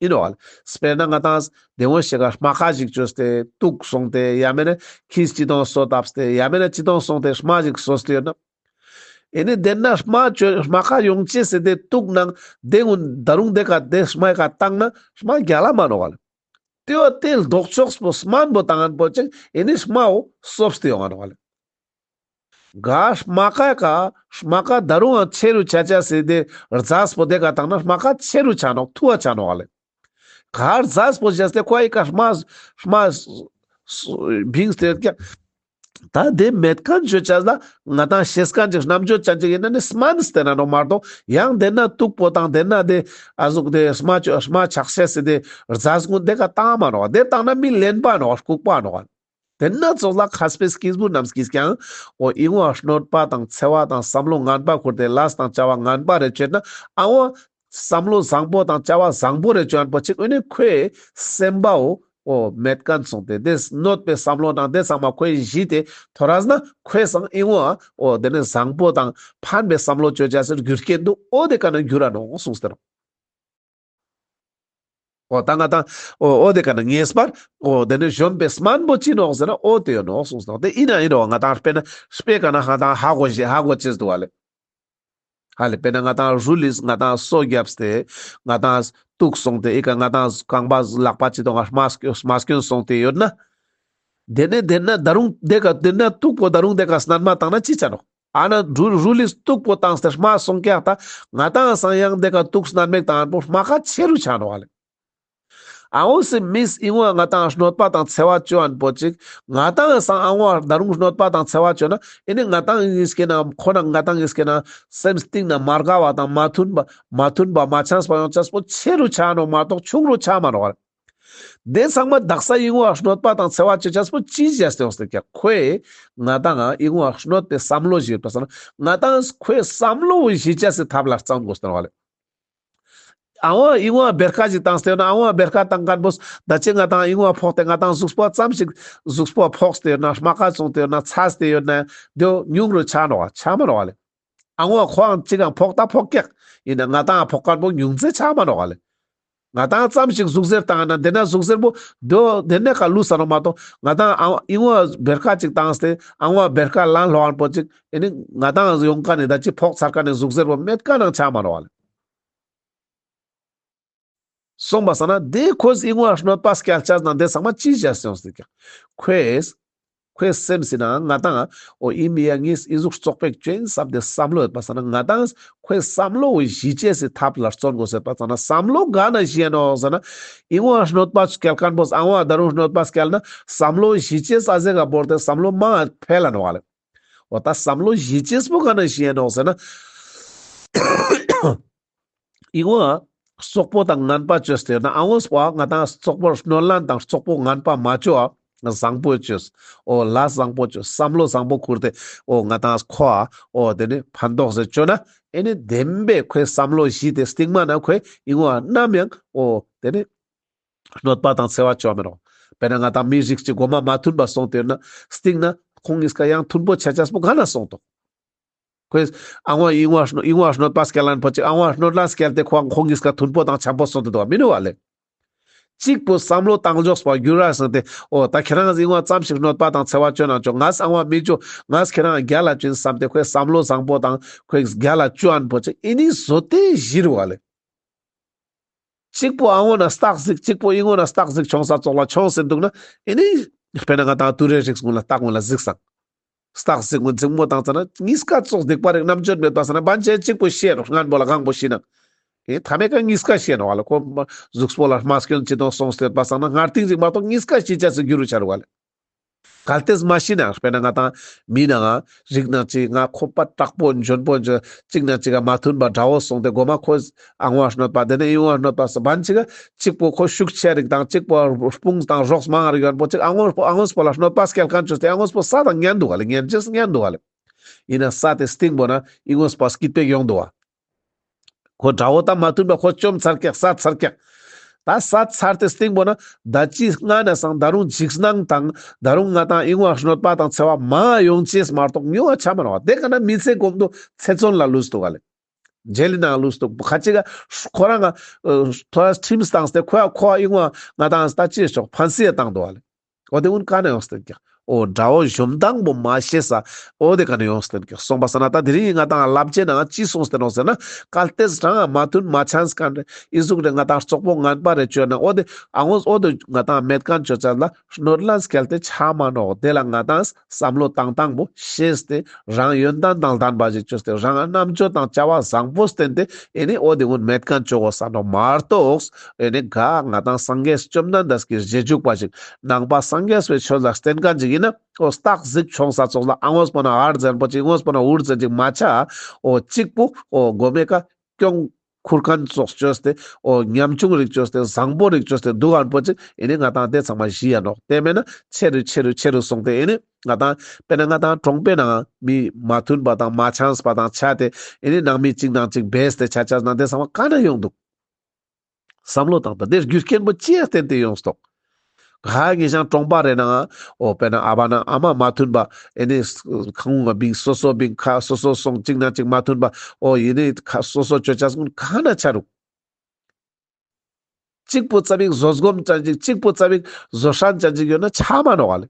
ཨིན་ནོག་ཨ་ལེ། དཔེར་ན་ང་དང་དེ་བོ་ཞིག་ག་རྨ་ཁ་ཞིག་ཅོས་ཏེ་དུག་སོང་སྟེ། ཡང་མེན་ན་ཁྱི་ཅི་ཏོང་སོ་བཏབ་སྟེ། ཡང་མེན་ན་ཅི་ཏོང་སོང་སྟེ་རྨ་ཞིག་སོས་ཏེ་ཡོད་ན། ཨེ་ནི་དེ་ན་རྨ་ཅོ་རྨ་ཁ་ཡོང་ཅེས་སི་དེ་དུག་ནང་དེ་ཀུན་ད་རུང་དེ་ཀ་དེ་རྨའི་ཀ་བཏང་ན་རྨ་རྒྱལ་ལ་མ་ནོག་ཨ་ལེ། དེ་བ་དེ་ལྡོག་ཕྱོགས་པོ་སྨན་པོ་བཏང་ངན་པོ་ཅིག་ཨེ་ནི་རྨའོ་སོས་ཏེ་ཡོང་ང་ནོག་ཨ་ལེ། ག་རྨ་ཁ་ཀ་རྨ་ཁ་ད་རུང་ཡང་ཆེ་རུ་ཆ་ཅེས་སི་དེ་རྫས་པོ་དེ་ཀ་བཏང་ན་རྨ་ཁ་ཆེ་རུ་ཆ་ནོག། ཐུ་བ་ཆ་ནོག་ཨ་ལེ། ག་རྫས་པོ་བཞག་སྟེ་ཁོ་ཨི་ཀ་རྨ་རྨ་བིངས་ཏེ་ཀྱང་ ད་དེ་མེད་མཁན་ཅོ་ཅེས་ལ་ང་ཏང་ཤེས་མཁན་ཅིག་རྣམ་དཔྱོད་ཅན་ཅིག་ཡིན་ན་ནི་སྨན་སྟེར་ན་ནོག་མ་གཏོགས་ཡང་དེ་ན་སྟུག་པོ་དང་དེ་ན་དེ་ཨ་ཟུག་དེ་རྨ་ཆགས་ཤེས་སི་དེ་རྫས་ཀུན་དེ་ཀ་བཏང་མ་ནོག་དེ་བཏང་ན་མི་ལེན་པ་ནོག་ལྐུགས་པ་ནོག་དེ་ན་ཙོགས་ལ་མཁས་པའི་སྐྱེས་བུ་རྣམས་ཀྱིས་ཀྱང་འོ་ཨི་ངོ་གནོད་པ་དང་འཚེ་བ་དང་བསམ་བློ་ངན་པ་ཁུར་ཏེ་ལས་དང་བྱ་བ་ངན་པ་རེ་བཅོས་ན་ཨ་བོ་བསམ་བློ་བཟང་པོ་དང་བྱ་བ་བཟང་པོ་རེ་བཅོ་ཨན་པོ་ཅིག་འོ་ནི་ཁོའི་སེམས་པའོ་འོ་མེད་མཁན་སོང་སྟེ་དེ་གནོད་པའི་བསམ་བློ་དང་དེ་ཚང་མ་ཁོའི་གཞི་དེ་ཐོ་རས་ན་ཁོའི་སང་ཨི་ངོ་འོ་དེ་ནི་བཟང་པོ་དང་ཕན་པའི་བསམ་བློ་བཅོ་ཅེས་སི་རྒྱུ་རྐྱེན་དུ་འོ་དེ་ཀ་ན་འགྱུར་ར་ནོག་གསུངས་ཏེ་རོ། འོ་ད་ང་ཏང་འོ་འོ་དེ་ཀ་ན་ངེས་པར་འོ་དེ་ནི་གཞོམ་པའི་སྨན་པོ་ཅི་ནོག་ཟེར་ན་འོ་དེ་ཡོད་ནོག་གསུངས་ཏེ་ནོག་དེ་ཡིན་ན་ཡིན་རོ་ང་ཏང་དཔེར་ན་དཔེ་ཀ་ན་ཧ་ཏང་ཧ་གོ་ཞེས་ཧ་གོ་ཅེས་འདུག་བ་ལེ། ཧ་ལེ་དཔེར་ན་ང་ཏང་རུལ་ལིས་ང་ཏང་སོ་བརྒྱབས་ཏེ་ང་ཏང་སྟུག་སོང་སྟེ་ཨི་ཀ་ང་ཏང་རྐང་པ་ལག་པ་ཅི་དང་རྨ་སྐྱོན་རྨ་སྐྱོན་སོང་སྟེ་ཡོད་ན། དེ་ནས་དེ་ན་ད་རུང་དེ་ཀ་དེ་ན་སྟུག་པོ་ད་རུང་དེ་ཀ་སྣན་མ་བཏང་ན་ཅི་ཆ་ནོག་ཨ་ན་རུ་རུལ་ལིས་སྟུག་པོ་བཏང་སྟེ་རྨ་སོང་ཀྱག་ད་ང་ཏང་སང་ཡང་དེ་ཀ་སྟུག་སྣན་མེད་བཏང་ཨན་པོ་རྨ་ཁ་ཆེ་རུ་ཆ་ནོག་ཨ་ལེ། ཨ་འོ་སི་མིས་ཨི་ངོ་ང་ཏང་གནོད་པ་དང་འཚེ་བ་བཅོ་ཨན་པོ་ཅིག་ང་ཏང་སང་ཨ་འོ་ད་རུང་གནོད་པ་དང་འཚེ་བ་བཅོ་ན་ཨི་ནི་ང་ཏང་ངིས་ཀྱི་ན་ཁོ་ན་ང་ཏང་ངིས་ཀྱི་ན་སེམས་གཏིང་ན་མ་དགའ་བ་དང་མ་མཐུན་པ་མ་མཐུན་པ་མ་འཆམས་པ་ཡོང་ཅེས་པོ་ཆེ་རུ་ཆ་ནོག་མ་གཏོགས་ཆུང་རུ་ཆ་མ་ནོག་ཨ་ལེ། དེ་ཚང་མ་དག་ས་ཨི་ངོ་གནོད་པ་དང་འཚེ་བ་བཅོ་ཅེས་པོ་ཅི་བྱས་ཏེ་ཡོང་སྟེ་ཀྱག་ཁོས་ང་ཏང་ཨི་ངོ་གནོད་པའི་བསམ་བློ་ཞིག་ཡོད་པ་སང་ན་ང་ཏང་ཁོའི་བསམ་བློ་ཞི་ཅེས་སི་ཐབས་ལ་བརྩོན་དགོས་ཏེ་ནོག་ཨ་ལེ། ཨ་འོ་ཨི་ངོ་བེར་ཀ་ཅིག་བཏང་སྟེ་ཡོད་ན་ཨ་འོ་བེར་ཀ་བཏང་མཁན་པོ་ད་ཅི་ང་ཏང་ཨི་ངོ་ཕོག་སྟེ་ང་ཏང་གཟུགས་པོ་ཙམ་ཞིག་གཟུགས་པོ་ཕོག་སྟེ་ཡོད་ན་རྨ་ཁ་བཙོང་སྟེ་ཡོད་ན་ཚ་སྟེ་ཡོད་ན་དེ་ཉུང་རུ་ཆ་ནོག་ཆ་མ་ནོག་ཨ་ལེ། ཨ་འོ་ཁོའང་ཅིག་གང་ཕོག་ད་ཕོག་ཀྱག་ཡིན་ན་ང་ཏང་ཕོག་མཁན་པོ་ཉུང་ཙེ་ཆ་མ་ནོག་ཨ་ལེ། ང་ཏང་ཙམ་ཞིག་ཟུག་གཟེར་བཏང་ན་དེ་ན་ཟུག་གཟེར་པོ་དོ་དེ་ནས་ཀ་ལུས་ས་ནོག་མ་གཏོགས་ང་ཏང་ཨ་ཨི་ངོ་བེར་ཀ་ཅིག་བཏང་སྟེ་ཨ་ངོ་བེར་ཀ་ལན་ལོག་ཨན་པོ་ཅིག་ཨི་ནི་ང་ཏང་ཡོང་ཀ་ནས་ད་ཅི་ཕོག་ཚར་ཀ་ནས་ཟུག་གཟེར་པོ་མེད་ཀ་ནང་ཆ་མ་ནོག་ཨ་ལེ། སོང་པ་སང་ན་དེ་ཁོས་ཨི་ངོ་གནོད་པ་སྐྱལ་ཅེས་ན་དེ་ཚང་མ་ཅི་བྱས་ཏེ་ཡོང་སྟེ་ཀྱག་ཁོས་ཁོའི་སེམས་སི་ནང་ང་ཏང་འོ་ཨི་མི་ཡ་ངིས་ཨི་ཟུག་བཙོག་པོ་ཅོ་ཨིན་བསམ་སྟེ་བསམ་བློ་ཡོད་པ་སང་ན་ང་ཏང་ཁོའི་བསམ་བློ་ཞི་ཅེས་སི་ཐབས་ལ་བརྩོན་དགོས་ཟེར་པ་སང་ན་བསམ་བློ་ག་ན་ཞི་ཡ་ནོག་ཟེར་ན་ཨི་ངོ་གནོད་པ་སྐྱལ་མཁན་པོས་ཨ་ངོ་ད་རུང་གནོད་པ་སྐྱལ་ན་བསམ་བློ་ཞི་ཅེས་ཨ་ཟེ་ག་བོར་ཏེ་བསམ་བློ་མང་འཕེལ་ལ་ནོག་ཨ་ལེ། འོ་ད་བསམ་བློ་ཞི་ཅེས་པོ་ག་ན་ཞི་ཡ་ནོག་ཟེར་ན། ཨི་ངོ་བཙོག་པོ་དང་ངན་པ་བཅོས་ཏེ་ཡོད་ན་ཨ་ངོས་པོ་ང་ཏང་བཙོག་པོ་གནོད་ལན་དང་བཙོག་པོ་ངན་པ་མ་བཅོ་ཨ་བཟང་པོ་བཅོས། འོ་ལས་བཟང་པོ་བཅོས་བསམ་བློ་བཟང་པོ་ཁུར་ཏེ་འོ་ང་ཏང་ཁོ་ཨ་འོ་དེ་ནི་ཕན་ཐོགས་སེ་བཅོ་ན་ཨི་ནི་བདེན་པའི་ཁོའི་བསམ་བློ་ཞི་སྟེ་སྟིང་མ་ན་ཁོའི་ཨི་ངོ་ནམ་ཡང་འོ་དེ་ནི་གནོད་པ་དང་འཚེ་བ་བཅོ་མི་རུང་། དཔེར་ན་ང་ཏང་མི་རིགས་ཅིག་གོ་མ་མ་མཐུན་པ་སོང་སྟེ་ཡོད་ན་སྟིང་ན་ཁོང་གཉིས་ཀ་ཡང་མཐུན་པོ་ཆ་ཅེས་པོ་ག་ན་སོང་ཏོག་ཁོས་ཨ་ངོ་ཨི་ངོ་ཨི་ངོ་གནོད་པ་སྐྱལ་ལན་པོ་ཅིག་ཨ་ངོ་གནོད་ལན་སྐྱལ་ཏེ་ཁོ་ཁོང་གཉིས་ཀ་མཐུན་པོ་དང་འཆམ་པོ་སོང་སྟེ་འདུག་བ་མི་ནུག་བ་ལེ། གཅིག་པོ་བསམ་བློ་བཏང་འཇོག་པ་འགྱུར་ར་སོང་སྟེ་འོ་ད་ཁྱེད་རང་ཨི་ངོ་ཙམ་ཞིག་གནོད་པ་དང་འཚེ་བ་བཅོ་ན་ཆོག་ངས་ཨ་ངོ་མི་བཅོ་ངས་ཁྱེད་རང་རྒྱལ་ལ་བཅོ་ཨིན་བསམ་སྟེ་ཁོས་བསམ་བློ་བཟང་པོ་དང་ཁོས་རྒྱལ་ལ་བཅོ་ཨན་པོ་ཅིག་ཨི་ནི་བཟོ་སྟེ་ཞི་རུག་བ་ལེ། གཅིག་པོ་ཨ་ངོ་ན་སྟག་གཟིག་གཅིག་པོ་ཨི་ངོ་ན་སྟག་གཟིག་ཆོང་ས་ཙོགས་ལ་ཆོང་སེ་འདུག་ན་ཨི་ནི་དཔེར་ན་ང་ཏང་དུད་འགྲོའི་རིགས་ཀུན་ལ་སྟག་ཀུན་ལ་གཟིགས་སང་། སྟག་གཟིག་ཀུན་འཛིང་མོ་བཏང་ཙ་ན་གཉིས་ཀ་ཙོགས་སྡིག་པ་རིགས་རྣམ་དཔྱོད་མེད་པ་ས་ན་བན་ཆེ་གཅིག་པོ་ཤེས་རོགས་སྔན་པོ་ལ་གང་པོ་ཤི་ན། ཨེ་ཐ་མའི་ཀ་གཉིས་ཀ་ཤེས་ནོག་བ་ལེ། ཁོ་གཟུགས་པོ་ལ་རྨ་སྐྱོན་ཅི་དང་སོང་སྟེ་ཡོད་པ་སང་ན་སྔར་ཐིག་ཅིག་མ་གཏོགས་གཉིས་ཀ་ཤི་ཅེས་སུ་འགྱུར་རུ་ཆ་རུག་བ་ལེ། གལ་ཏེ་མ་ཤི་ན་དཔེར་ན་ང་ཏང་མི་ནང་ང་རིགས་ནང་ཅིག་ང་ཁོ་པ་དྲག་པོ་འཇོན་པོ་འཇོན་གཅིག་ནང་གཅིག་ག་མ་མཐུན་པ་དགྲ་བོ་སོང་སྟེ་མགོ་མ་ཁོ་ཨ་ངོ་གནོད་པ་དེ་ནས་ཨི་ངོ་གནོད་པ་ས་བན་ཅིག་ག་གཅིག་པོ་ཁོ་ཤུགས་ཆེ་རིགས་དང་གཅིག་པོ་དཔུང་དང་རོགས་མང་རིགས་ཡོན་པོ་ཅིག་ཨ་ངོ་ཨ་ངོ་པོ་ལ་གནོད་པ་སྐྱལ་མཁན་ཅོས་ཏེ་ཨ་ངོ་པོ་ས་དང་ཉན་འདུག་བ་ལེ། ཉན་ཅེས་ཉན་འདུག་བ་ལེ། ཡིན་ན་ས་དེ་སྟིང་པོ་ན་ཨི་ངོ་པོ་སྐྱིད་པོ་ཡོང་འདུག་བ། ཁོ་དགྲ་བོ་དང་མ་མཐུན་པ་ཁོ་བཅོམ་ཚར་ཀྱག་བསད་ཚར་ཀྱག་ད་བསད་ཚར་ཏེ་སྟིང་པོ་ན་ད་ཅི་སྔ་ན་སང་ད་རུང་འཇིགས་སྣང་དང་ད་རུང་ང་ཏང་ཨི་ངོ་གནོད་པ་དང་འཚེ་བ་མ་ཡོང་ཅེས་མ་གཏོགས་ཉུང་བ་ཆ་མ་ནོག་བ། དེ་ཀ་ན་མི་ཚེ་གོམ་དུ་ཚེ་བཙོན་ལ་ལུས་འདུག་བ་ལེ། ཇེལ་ནང་ལུས་འདུག་ཁ་ཅིག་ག་ཁོ་རང་ང་ཐོ་རས་ཁྲིམས་བཏང་སྟེ་ཁོ་ཁོ་ཨི་ངོ་ང་ཏང་ད་ཅི་ཆོག་ཕན་སེ་བཏང་འདུག་བ་ལེ། འོ་དེ་ཀུན་ག་ནས་ཡོང་སྟེ་ཀྱག་འོ་དགྲ་བོ་གཞོམ་སྟངས་པོ་མ་ཤེས་ས། འོ་དེ་ག་ནས་ཡོང་སྟེ་ཀྱག་སོང་པ་ས་ན་ད་དེ་རིང་ང་ཏང་བསླབ་བྱའི་ནང་ཅི་གསུངས་ཏེ་ནོག་ཟེར་ན་གལ་ཏེ་རང་མ་མཐུན་མ་འཆམས་མཁན་ཨི་ཟུག་རེ་ང་ཏང་བཙོག་པོ་ངན་པ་རེ་བཅོས་ན་འོ་དེ་ཨ་ངོས་འོ་དེ་ང་ཏང་མེད་མཁན་ཅོ་ཅེས་ལ་གནོད་ལན་སྐྱལ་ཏེ་ཆ་མ་ནོག་དེ་ལ་ང་ཏང་བསམ་བློ་བཏང་སྟངས་པོ་ཤེས་ཏེ་རང་ཡོན་ཏན་དང་ལྡན་པ་ཞིག་བཅོས་ཏེ་རང་རྣམ་དཔྱོད་དང་བྱ་བ་བཟང་པོ་བསྟེན་ཏེ་ཨེ་ནི་འོ་དེ་ཀུན་མེད་མཁན་ཅོ་དགོས་ས་ནོག་མ་གཏོགས་ཨེ་ནི་ག་ང་ཏང་སངས་རྒྱས་བཅོམ་ལྡན་འདས་ཀྱི་རྗེས་འཇུག་པ་ཞིག་ནང་པ་སངས་རྒྱས་པའི་ཆོས་ལ་བརྟེན་མཁན་ཅིག་ ཨིན་ན་འོ་སྟག་གཟིག་མཆོང་ས་ཙོགས་ལ་ཨ་ངོས་པོ་ན་ཨར་ཟེར་པོ་ཅིག་ངོས་པོ་ན་འུར་ཟེར་ཅིག་མ་ཆ། འོ་གཅིག་པོ་འོ་གོ་མེ་ཀ་སྐྱོང་ཁུར་ཁན་ཙོགས་ཅོས་ཏེ་འོ་ཉམ་ཆུང་རིག་ཅོས་ཏེ་བཟང་པོ་རིག་ཅོས་ཏེ་དུག་ཁན་པོ་ཅིག་ཨེ་ནི་ང་ཏང་དེ་ཚང་མ་ཞི་ཡ་ནོག། དེ་མེད་ན་ཆེ་རུ་ཆེ་རུ་ཆེ་རུ་སོང་སྟེ་ཨེ་ནི་ང་ཏང་དཔེར་ན་ང་ཏང་གྲོང་པའི་ནང་མི་མ་མཐུན་པ་དང་མ་ཆགས་པ་དང་ཆ་སྟེ་ཨེ་ནི་ནང་མི་གཅིག་དང་གཅིག་བེས་ཏེ་ཆ་ཆ་ན་དེ་ཚང་མ་ག་ན་ཡོང་དུག། བསམ་བློ་བཏང་དང་དེ་རྒྱུ་རྐྱེན་པོ་ཅི་ཡ་བརྟེན་ཏེ་ཡོངས་ཏོག། ག་ངེ་ཞང་གྲོང་པ་རེ་ནང་འོ་དཔེར་ན་ཨ་བ་ན་ཨ་མ་མ་མཐུན་པ་ཨེ་ནི་ཁང་ངུ་བིང་སོ་སོ་བིང་ཁ་སོ་སོ་སོང་གཅིག་ན་གཅིག་མ་མཐུན་པ་འོ་ཡེ་ནི་ཁ་སོ་སོ་ཅོ་ཅ་སོང་ག་ན་ཆ་རུག། གཅིག་པོ་ཙ་བིག་བཟོ་སྒོམ་ཅན་ཅིག་གཅིག་པོ་ཙ་བིག་བཟོ་ཧྲན་ཅན་ཅིག་ཡོད་ན་ཆ་མ་ནོག་ཨ་ལེ།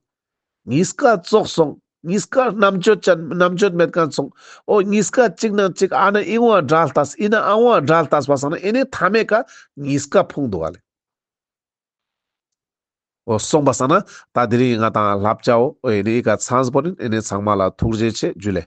ཉིས་ཀ་ཙོགས་སོང་། ཉིས་ཀ་རྣམ་དཔྱོད་ཅན་རྣམ་དཔྱོད་མེད་ཁན་སོང་། འོ་ཉིས་ཀ་གཅིག་ན་གཅིག་ཨ་ན་ཨི་བོ་འ་དགྲ་ལྟས་ཨི་ན་ཨ་བོ་འ་དགྲ་ལྟས་པ་སང་ན་ཨེ་ནི་ཐ་མའི་ཀ་ཉིས་ཀ་ཕུང་དུག་ཨ་ལེ། འོ་སོང་པ་སང་ན་ད་དེ་རིང་ང་ཏང་ལབ་ཅའོ། འོ་ཨེ་ནི་ཨི་ཀ་ཚང་པོ་ཨིན། ཨེ་ནི་ཚང་མ་ལ་ཐུགས་རྗེ་ཆེ། ཇུ་ལེ།